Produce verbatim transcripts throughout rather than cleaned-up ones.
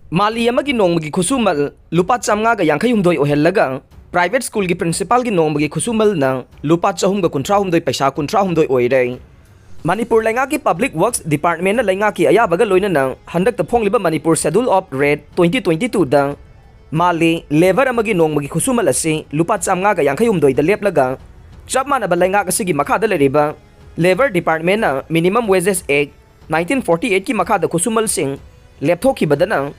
ꯃꯥꯂꯤ ꯑꯃꯒꯤ ꯅꯣꯡꯃꯒꯤ ꯈꯨꯠꯁꯨꯃꯜ ꯂꯨꯄꯥ ꯆꯥꯝꯃꯉꯥꯒ ꯌꯥꯡꯈꯩ ꯍꯨꯝꯗꯣꯏ ꯑꯣꯏꯍꯜꯂꯒ, private schoolꯒꯤ principalꯒꯤ ꯅꯣꯡꯃꯒꯤ ꯈꯨꯠꯁꯨꯃꯜꯅ ꯂꯨꯄꯥ ꯆꯍꯨꯝꯒ ꯀꯨꯟꯊ꯭ꯔꯥ ꯍꯨꯝꯗꯣꯏ ꯄꯩꯁꯥ ꯀꯨꯟꯊ꯭ꯔꯥ ꯍꯨꯝꯗꯣꯏ ꯑꯣꯏꯔꯦ꯫ ꯃꯅꯤꯄꯨꯔ ꯂꯩꯉꯥꯛꯀꯤ Public Works Departmentꯅ ꯂꯩꯉꯥꯛꯀꯤ ꯑꯌꯥꯕꯒ ꯂꯣꯏꯅꯅ ꯍꯟꯗꯛꯇ ꯐꯣꯡꯂꯤꯕ Manipur Schedule of Rate twenty twenty twoꯗ ꯃꯥꯜꯂꯤ labour ꯑꯃꯒꯤ ꯅꯣꯡꯃꯒꯤ ꯈꯨꯠꯁꯨꯃꯜ ꯑꯁꯤ ꯂꯨꯄꯥ ꯆꯥꯝꯃꯉꯥꯒ ꯌꯥꯡꯈꯩ ꯍꯨꯝꯗꯣꯏꯗ ꯂꯦꯞꯂꯒ, ꯆꯞ ꯃꯥꯟꯅꯕ ꯂꯩꯉꯥꯛ ꯑꯁꯤꯒꯤ ꯃꯈꯥꯗ ꯂꯩꯔꯤꯕ Labour Departmentꯅ Minimum Wages Act nineteen forty eight ꯀꯤ ꯃꯈꯥꯗ ꯈꯨꯠꯁꯨꯃꯜꯁꯤꯡ ꯂꯦꯞꯊꯣꯛꯈꯤꯕꯗꯅ,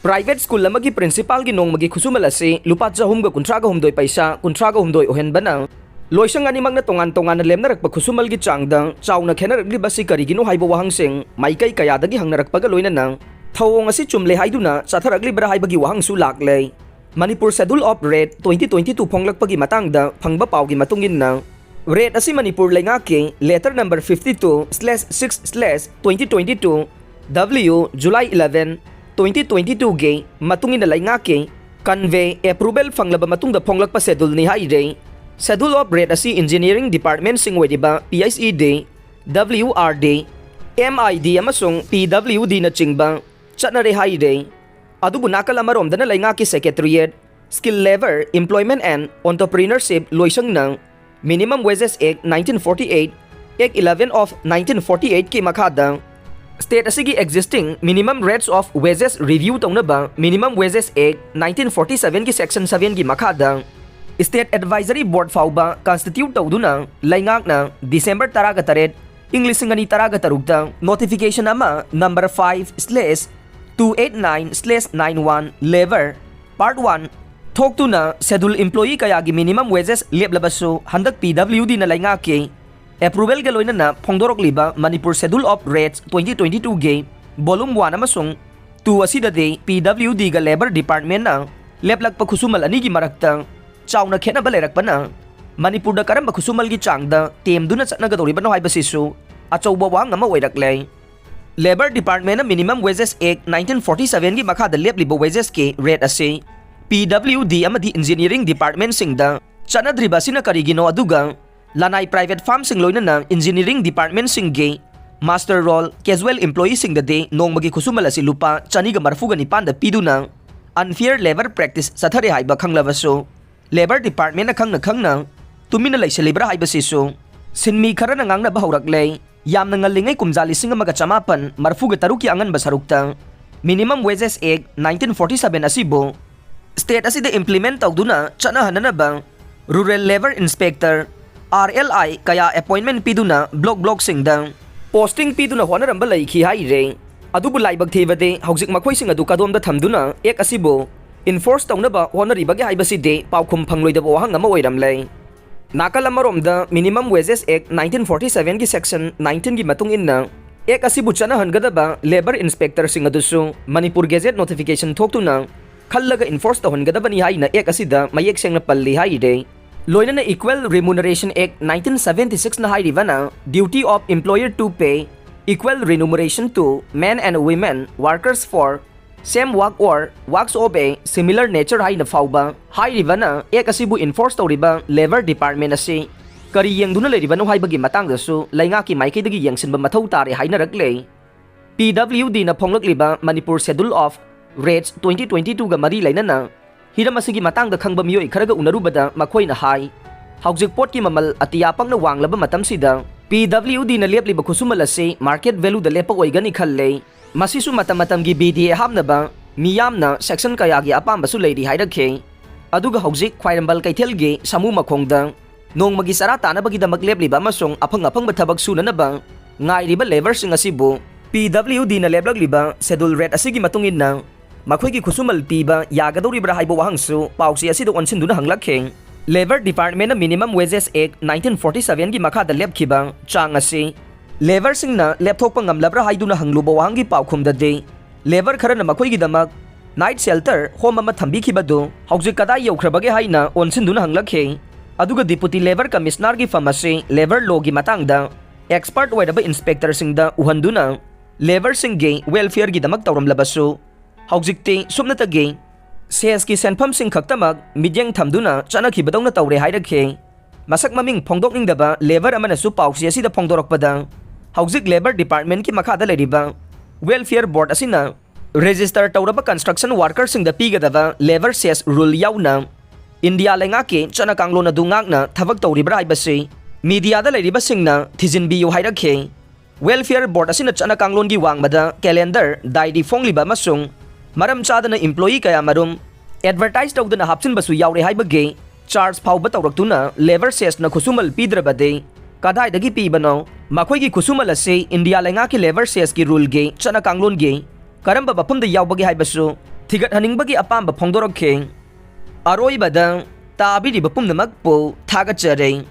private school ꯑꯃꯒꯤ principalꯒꯤ ꯅꯣꯡꯃꯒꯤ ꯈꯨꯠꯁꯨꯃꯜ ꯑꯁꯤ ꯂꯨꯄꯥ ꯆꯍꯨꯝꯒ ꯀꯨꯟꯊ꯭ꯔꯥꯒ ꯍꯨꯝꯗꯣꯏ ꯄꯩꯁꯥ ꯀꯨꯟꯊ꯭ꯔꯥꯒ ꯍꯨꯝꯗꯣꯏ ꯑꯣꯏꯍꯟꯕꯅ, ꯂꯣꯏꯁꯪ ꯑꯅꯤꯃꯛꯅ ꯇꯣꯉꯥꯟ ꯇꯣꯉꯥꯟꯅ ꯂꯦꯝꯅꯔꯛꯄ ꯈꯨꯠꯁꯨꯃꯜꯒꯤ ꯆꯥꯡꯗ ꯆꯥꯎꯅ ꯈꯦꯠꯅꯔꯛꯂꯤꯕꯁꯤ ꯀꯔꯤꯒꯤꯅꯣ ꯍꯥꯏꯕ ꯋꯥꯍꯪꯁꯤꯡ ꯃꯥꯏꯀꯩ ꯀꯌꯥꯗꯒꯤ ꯍꯪꯅꯔꯛꯄꯒ ꯂꯣꯏꯅꯅ, ꯊꯧꯑꯣꯡ ꯑꯁꯤ ꯆꯨꯝꯂꯦ ꯍꯥꯏꯗꯨꯅ ꯆꯠꯊꯔꯛꯂꯤꯕ꯭ꯔꯥ ꯍꯥꯏꯕꯒꯤ ꯋꯥꯍꯪꯁꯨ ꯂꯥꯛꯂꯦ꯫ Manipur Schedule of Rate twenty twenty two ꯐꯣꯡꯂꯛꯄꯒꯤ ꯃꯇꯥꯡꯗ ꯐꯪꯕ ꯄꯥꯎꯒꯤ ꯃꯇꯨꯡ ꯏꯟꯅ, rate ꯑꯁꯤ ꯃꯅꯤꯄꯨꯔ ꯂꯩꯉꯥꯛꯀꯤ letter number fifty two slash six slash twenty twenty two W July eleven, twenty twenty twoꯒꯤ ꯃꯇꯨꯡ ꯏꯟꯅ ꯂꯩꯉꯥꯛꯀꯤ convey approval ꯐꯪꯂꯕ ꯃꯇꯨꯡꯗ ꯐꯣꯡꯂꯛꯄ scheduleꯅꯤ ꯍꯥꯏꯔꯦ꯫ Schedule of Rate ꯑꯁꯤ engineering departmentꯁꯤꯡ ꯑꯣꯏꯔꯤꯕ P H E D, W R D, M I D ꯑꯃꯁꯨꯡ P W Dꯅꯆꯤꯡꯕ ꯆꯠꯅꯔꯦ ꯍꯥꯏꯔꯦ꯫ ꯑꯗꯨꯕꯨ ꯅꯥꯀꯜ ꯑꯃꯔꯣꯝꯗꯅ ꯂꯩꯉꯥꯛꯀꯤ Secretariat, Skill Labour, Employment and Entrepreneurship ꯂꯣꯏꯁꯪꯅ Minimum Wages Act nineteen forty eight, Act eleven of nineteen forty eight ꯀꯤ ꯃꯈꯥꯗ state ꯑꯁꯤꯒꯤ existing minimum rates of wages review ꯇꯧꯅꯕ Minimum Wages Act nineteen forty seven ꯒꯤ section seven ꯒꯤ ꯃꯈꯥꯗ state advisory board ꯐꯥꯎꯕ constitute ꯇꯧꯗꯨꯅ ꯂꯩꯉꯥꯛꯅ December ꯇꯔꯥꯒ ꯇꯔꯦꯠ, ꯏꯪ ꯂꯤꯁꯤꯡ ꯑꯅꯤ ꯇꯔꯥꯒ ꯇꯔꯨꯛꯇ notification ꯑꯃ number five slash two eight nine slash nine one labour part one ꯊꯣꯛꯇꯨꯅ schedule employee ꯀꯌꯥꯒꯤ minimum wages ꯂꯦꯞꯂꯕꯁꯨ, ꯍꯟꯗꯛ P W Dꯅ ꯂꯩꯉꯥꯛꯀꯤ approvalꯒ ꯂꯣꯏꯅꯅ ꯐꯣꯡꯗꯣꯔꯛꯂꯤꯕ Manipur Schedule of Rates twenty twenty twoꯒꯤ volume one ꯑꯃꯁꯨꯡ two ꯑꯁꯤꯗꯗꯤ P W Dꯒ Labour Departmentꯅ ꯂꯦꯞꯂꯛꯄ ꯈꯨꯠꯁꯨꯃꯜ ꯑꯅꯤꯒꯤ ꯃꯔꯛꯇ ꯆꯥꯎꯅ ꯈꯦꯠꯅꯕ ꯂꯩꯔꯛꯄꯅ, ꯃꯅꯤꯄꯨꯔꯗ ꯀꯔꯝꯕ ꯈꯨꯠꯁꯨꯃꯜꯒꯤ ꯆꯥꯡꯗ ꯇꯦꯝꯗꯨꯅ ꯆꯠꯅꯒꯗꯧꯔꯤꯕꯅꯣ ꯍꯥꯏꯕꯁꯤꯁꯨ ꯑꯆꯧꯕ ꯋꯥꯍꯪ ꯑꯃ ꯑꯣꯏꯔꯛꯂꯦ꯫ Labour Departmentꯅ Minimum Wages Act nineteen forty sevenꯒꯤ ꯃꯈꯥꯗ ꯂꯦꯞꯂꯤꯕ wagesꯀꯤ rate ꯑꯁꯤ P W D ꯑꯃꯗꯤ Engineering Departmentꯁꯤꯡꯗ ꯆꯠꯅꯗ꯭ꯔꯤꯕ ꯑꯁꯤꯅ ꯀꯔꯤꯒꯤꯅꯣ? ꯑꯗꯨꯒ ꯂꯅꯥꯏ private firmꯁꯤꯡ ꯂꯣꯏꯅꯅ Engineering Departmentꯁꯤꯡꯒꯤ Master roll casual employeeꯁꯤꯡꯗꯗꯤ ꯅꯣꯡꯃꯒꯤ ꯈꯨꯠꯁꯨꯃꯜ ꯑꯁꯤ ꯂꯨꯄꯥ ꯆꯅꯤꯒ ꯃꯔꯤꯐꯨꯒ ꯅꯤꯄꯥꯟꯗ ꯄꯤꯗꯨꯅ unfair labour practice ꯆꯠꯊꯔꯦ ꯍꯥꯏꯕ ꯈꯪꯂꯕꯁꯨ, Labour Departmentꯅ ꯈꯪꯅ ꯈꯪꯅ ꯇꯨꯃꯤꯟꯅ ꯂꯩꯁꯤꯜꯂꯤꯕ꯭ꯔꯥ ꯍꯥꯏꯕꯁꯤꯁꯨ ꯁꯤꯟꯃꯤ ꯈꯔꯅ ꯉꯥꯡꯅꯕ ꯍꯧꯔꯛꯂꯦ꯫ ꯌꯥꯝꯅ ꯉꯜꯂꯤꯉꯩ ꯀꯨꯝꯖꯥ ꯂꯤꯁꯤꯡ ꯑꯃꯒ ꯆꯃꯥꯄꯟ ꯃꯔꯤꯐꯨꯒ ꯇꯔꯨꯛꯀꯤ ꯑꯉꯟꯕ ꯁꯔꯨꯛꯇ Minimum Wages Act nineteen forty seven ꯑꯁꯤꯕꯨ state ꯑꯁꯤꯗ implement ꯇꯧꯗꯨꯅ ꯆꯠꯅꯍꯟꯅꯅꯕ Rural Labour Inspector, R L I, ꯀꯌꯥ appointment ꯄꯤꯗꯨꯅ block blockꯁꯤꯡꯗ posting ꯄꯤꯗꯨꯅ ꯍꯣꯠꯅꯔꯝꯕ ꯂꯩꯈꯤ ꯍꯥꯏꯔꯦ꯫ ꯑꯗꯨꯕꯨ ꯂꯥꯏꯕꯛ ꯊꯤꯕꯗꯤ ꯍꯧꯖꯤꯛ ꯃꯈꯣꯏꯁꯤꯡ ꯑꯗꯨ ꯀꯗꯣꯝꯗ ꯊꯝꯗꯨꯅ act ꯑꯁꯤꯕꯨ enforce ꯇꯧꯅꯕ ꯍꯣꯠꯅꯔꯤꯕꯒꯦ ꯍꯥꯏꯕꯁꯤꯗꯤ ꯄꯥꯎꯈꯨꯝ ꯐꯪꯂꯣꯏꯗꯕ ꯋꯥꯍꯪ ꯑꯃ ꯑꯣꯏꯔꯝꯂꯦ꯫ ꯅꯥꯀꯜ ꯑꯃꯔꯣꯝꯗ Minimum Wages Act nineteen forty sevenꯒꯤ section nineteenꯒꯤ ꯃꯇꯨꯡ ꯏꯟꯅ act ꯑꯁꯤꯕꯨ ꯆꯠꯅꯍꯟꯒꯗꯕ labour inspectorꯁꯤꯡ ꯑꯗꯨꯁꯨ ꯃꯅꯤꯄꯨꯔ Gazette notification ꯊꯣꯛꯇꯨꯅ ꯈꯜꯂꯒ enforce ꯇꯧꯍꯟꯒꯗꯕꯅꯤ ꯍꯥꯏꯅ act ꯑꯁꯤꯗ ꯃꯌꯦꯛ ꯁꯦꯡꯅ ꯄꯜꯂꯤ ꯍꯥꯏꯔꯦ꯫ ꯂꯣꯏꯅꯅ Equal Remuneration Act nineteen seventy sixꯅ ꯍꯥꯏꯔꯤꯕꯅ duty of employer to pay equal remuneration to men and women workers for same work or works of a similar nature ꯍꯥꯏꯅ ꯐꯥꯎꯕ ꯍꯥꯏꯔꯤꯕꯅ act ꯑꯁꯤꯕꯨ enforce ꯇꯧꯔꯤꯕ Labour Department ꯑꯁꯤ ꯀꯔꯤ ꯌꯦꯡꯗꯨꯅ ꯂꯩꯔꯤꯕꯅꯣ ꯍꯥꯏꯕꯒꯤ ꯃꯇꯥꯡꯗꯁꯨ ꯂꯩꯉꯥꯛꯀꯤ ꯃꯥꯏꯀꯩꯗꯒꯤ ꯌꯦꯡꯁꯤꯟꯕ ꯃꯊꯧ ꯇꯥꯔꯦ ꯍꯥꯏꯅꯔꯛꯂꯦ꯫ P W Dꯅ ꯐꯣꯡꯂꯛꯂꯤꯕ Manipur Schedule of Rates twenty twenty twoꯒ ꯃꯔꯤ ꯂꯩꯅꯅ ꯍꯤꯔꯝ ꯑꯁꯤꯒꯤ ꯃꯇꯥꯡꯗ ꯈꯪꯕ ꯃꯤꯑꯣꯏ ꯈꯔꯒ ꯎꯅꯔꯨꯕꯗ ꯃꯈꯣꯏꯅ ꯍꯥꯏ, ꯍꯧꯖꯤꯛ ꯄꯣꯠꯀꯤ ꯃꯃꯜ ꯑꯇꯤꯌꯥ ꯄꯪꯅ ꯋꯥꯡꯂꯕ ꯃꯇꯝꯁꯤꯗ P W Dꯅ ꯂꯦꯞꯂꯤꯕ ꯈꯨꯠꯁꯨꯃꯜ ꯑꯁꯤ market valueꯗ ꯂꯦꯞꯄ ꯑꯣꯏꯒꯅꯤ ꯈꯜꯂꯦ꯫ ꯃꯁꯤꯁꯨ ꯃꯇꯝ ꯃꯇꯝꯒꯤ B D A ꯍꯥꯞꯅꯕ ꯃꯤꯌꯥꯝꯅ section ꯀꯌꯥꯒꯤ ꯑꯄꯥꯝꯕꯁꯨ ꯂꯩꯔꯤ ꯍꯥꯏꯔꯛꯈꯤ꯫ ꯑꯗꯨꯒ ꯍꯧꯖꯤꯛ ꯈ꯭ꯋꯥꯏꯔꯝꯕꯟ ꯀꯩꯊꯦꯜꯒꯤ ꯁꯥꯃꯨ ꯃꯈꯣꯡꯗ ꯅꯣꯡꯃꯒꯤ ꯆꯔꯥ ꯇꯥꯅꯕꯒꯤꯗꯃꯛ ꯂꯦꯞꯂꯤꯕ ꯑꯃꯁꯨꯡ ꯑꯐꯪ ꯑꯐꯪꯕ ꯊꯕꯛ ꯁꯨꯅꯅꯕ ꯉꯥꯏꯔꯤꯕ labourꯁꯤꯡ ꯑꯁꯤꯕꯨ P W Dꯅ ꯂꯦꯞꯂꯛꯂꯤꯕ Schedule Rate ꯑꯁꯤꯒꯤ ꯃꯇꯨꯡ ꯏꯟꯅ ꯃꯈꯣꯏꯒꯤ ꯈꯨꯠꯁꯨꯃꯜ ꯄꯤꯕ ꯌꯥꯒꯗꯧꯔꯤꯕ꯭ꯔꯥ ꯍꯥꯏꯕ ꯋꯥꯍꯪꯁꯨ ꯄꯥꯎꯆꯦ ꯑꯁꯤꯗ ꯑꯣꯟꯁꯤꯟꯗꯨꯅ ꯍꯪꯂꯛꯈꯤ꯫ Labour Departmentꯅ Minimum Wages Act nineteen forty sevenꯒꯤ ꯃꯈꯥꯗ ꯂꯦꯞꯈꯤꯕ ꯆꯥꯡ ꯑꯁꯤ labourꯁꯤꯡꯅ ꯂꯦꯞꯊꯣꯛꯄ ꯉꯝꯂꯕ꯭ꯔꯥ ꯍꯥꯏꯗꯨꯅ ꯍꯪꯂꯨꯕ ꯋꯥꯍꯪꯒꯤ ꯄꯥꯎꯈꯨꯝꯗꯗꯤ, labour ꯈꯔꯅ ꯃꯈꯣꯏꯒꯤꯗꯃꯛ night shelter home ꯑꯃ ꯊꯝꯕꯤꯈꯤꯕꯗꯨ ꯍꯧꯖꯤꯛ ꯀꯗꯥꯏ ꯌꯧꯈ꯭ꯔꯕꯒꯦ ꯍꯥꯏꯅ ꯑꯣꯟꯁꯤꯟꯗꯨꯅ ꯍꯪꯂꯛꯈꯤ꯫ ꯑꯗꯨꯒ Deputy Labour Commissionerꯒꯤ ꯐꯝ ꯑꯁꯤ labour lawꯒꯤ ꯃꯇꯥꯡꯗ expert ꯑꯣꯏꯔꯕ inspectorꯁꯤꯡꯗ ꯎꯍꯟꯗꯨꯅ labourꯁꯤꯡꯒꯤ welfareꯒꯤꯗꯃꯛ ꯇꯧꯔꯝꯂꯕꯁꯨ, ꯍꯧꯖꯤꯛꯇꯤ ꯁꯨꯞꯅꯇꯒꯤ ꯁꯦꯁꯀꯤ ꯁꯦꯟꯐꯝꯁꯤꯡ ꯈꯛꯇꯃꯛ ꯃꯤꯠꯌꯦꯡ ꯊꯝꯗꯨꯅ ꯆꯠꯅꯈꯤꯕꯗꯧꯅ ꯇꯧꯔꯦ ꯍꯥꯏꯔꯛꯈꯤ꯫ ꯃꯁꯛ ꯃꯃꯤꯡ ꯐꯣꯡꯗꯣꯛꯅꯤꯡꯗꯕ labour ꯑꯃꯅꯁꯨ ꯄꯥꯎꯆꯦ ꯑꯁꯤꯗ ꯐꯣꯡꯗꯣꯔꯛꯄꯗ, ꯍꯧꯖꯤꯛ ꯂꯦꯕꯔ ꯗꯤꯄꯥꯔꯠꯃꯦꯟꯠꯀꯤ ꯃꯈꯥꯗ ꯂꯩꯔꯤꯕ ꯋꯦꯜꯐꯤꯌꯔ ꯕꯣꯔꯗ ꯑꯁꯤꯅ ꯔꯦꯖꯤꯁꯇꯔ ꯇꯧꯔꯕ ꯀꯟꯁꯇ꯭ꯔꯛꯁꯟ ꯋꯥꯔꯀꯔꯁꯤꯡꯗ ꯄꯤꯒꯗꯕ ꯂꯦꯕꯔ ꯁꯦꯁ ꯔꯨꯜ ꯌꯥꯎꯅ ꯏꯟꯗꯤꯌꯥ ꯂꯩꯉꯥꯛꯀꯤ ꯆꯠꯅ ꯀꯥꯡꯂꯣꯟ ꯑꯗꯨ ꯉꯥꯛꯅ ꯊꯕꯛ ꯇꯧꯔꯤꯕ꯭ꯔꯥ ꯍꯥꯏꯕꯁꯤ ꯃꯤꯗꯤꯌꯥꯗ ꯂꯩꯔꯤꯕꯁꯤꯡꯅ ꯊꯤꯖꯤꯟꯕꯤꯌꯨ ꯍꯥꯏꯔꯛꯈꯤ꯫ ꯋꯦꯜꯐꯤꯌꯔ ꯕꯣꯔꯗ ꯑꯁꯤꯅ ꯆꯠꯅ ꯀꯥꯡꯂꯣꯟꯒꯤ ꯋꯥꯡꯃꯗ ꯀꯦꯂꯦꯟꯗꯔ, ꯗꯥꯏꯔꯤ ꯐꯣꯡꯂꯤꯕ ꯑꯃꯁꯨꯡ ꯃꯔꯝ ꯆꯥꯗꯅ ꯏꯝꯄ꯭ꯂꯣꯌꯤ ꯀꯌꯥꯃꯔꯨꯝ ꯑꯦꯗꯚꯔꯇꯥꯏꯖ ꯇꯧꯗꯅ ꯍꯥꯞꯆꯤꯟꯕꯁꯨ ꯌꯥꯎꯔꯦ ꯍꯥꯏꯕꯒꯤ ꯆꯥꯔꯖ ꯐꯥꯎꯕ ꯇꯧꯔꯛꯇꯨꯅ ꯂꯦꯕꯔ ꯁꯦꯁꯅ ꯈꯨꯠꯁꯨꯃꯜ ꯄꯤꯗ꯭ꯔꯕꯗꯤ ꯀꯗꯥꯏꯗꯒꯤ ꯄꯤꯕꯅꯣ? ꯃꯈꯣꯏꯒꯤ ꯈꯨꯠꯁꯨꯃꯜ ꯑꯁꯤ ꯏꯟꯗꯤꯌꯥ ꯂꯩꯉꯥꯛꯀꯤ ꯂꯦꯕꯔ ꯁꯦꯁꯀꯤ ꯔꯨꯜꯒꯤ ꯆꯠꯅ ꯀꯥꯡꯂꯣꯟꯒꯤ ꯀꯔꯝꯕ ꯃꯐꯝꯗ ꯌꯥꯎꯕꯒꯦ ꯍꯥꯏꯕꯁꯨ ꯊꯤꯒꯠꯍꯟꯅꯤꯡꯕꯒꯤ ꯑꯄꯥꯝꯕ ꯐꯣꯡꯗꯣꯔꯛꯈꯤ꯫ ꯑꯔꯣꯏꯕꯗ, ꯇꯥꯕꯤꯔꯤꯕ ꯄꯨꯝꯅꯃꯛꯄꯨ ꯊꯥꯒꯠꯆꯔꯤ꯫